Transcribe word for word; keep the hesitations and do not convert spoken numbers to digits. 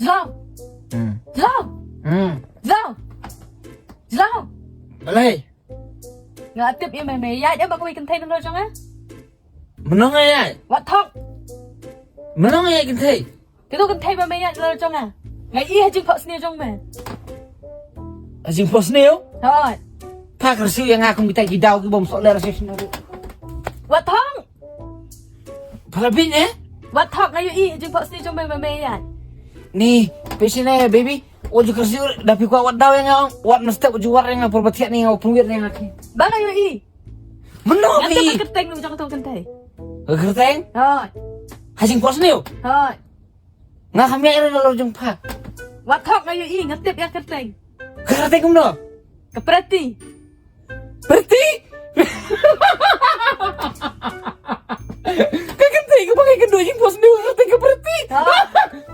Jlong. Hmm. Jlong. Hmm. Jlong. Jlong. Balei? Nga tip ïa me, me ïaid ïa ba kawei kynthei na lor jong nga. Mynno nga ïaid? Wat thok. Mynno nga ïaid kynthei? Kito kynthei ba me ïaid na lor jong nga. Nga i ha jingphohsniew jong me. Ha jingphohsniew? Hooid. Pha kyrsiew ïa nga kum kita ki daw ki bym soh leh rashish na. Wat thok. Pha la bit eh? Wat thok, nga ïohi ha jingphohsniew jong me ba me ïaid. Ni, phi sngewthuh baby. Wat ju kyrsiew, da phi kwah wat daw ïa nga, wat mynstep wat ju wad ïa nga, por ba thiah ni nga, pynwit ïa nga ki. Ba nga ïohi. Mynno phi? Nga tip ka kyrteng jong kato kynthei. Ka kyrteng? Hooid. Ha jingphohsniew? Hooid. Nga kham ïaid na lor jong pha. Wat thok, nga ïohi, nga tip ïa ka kyrteng. Ka kyrteng kumno? Ka Preti. Preti? Ka kyrteng kaba nga ïakynduh ha jingphohsniew, ka kyrteng ka Preti. Hooid.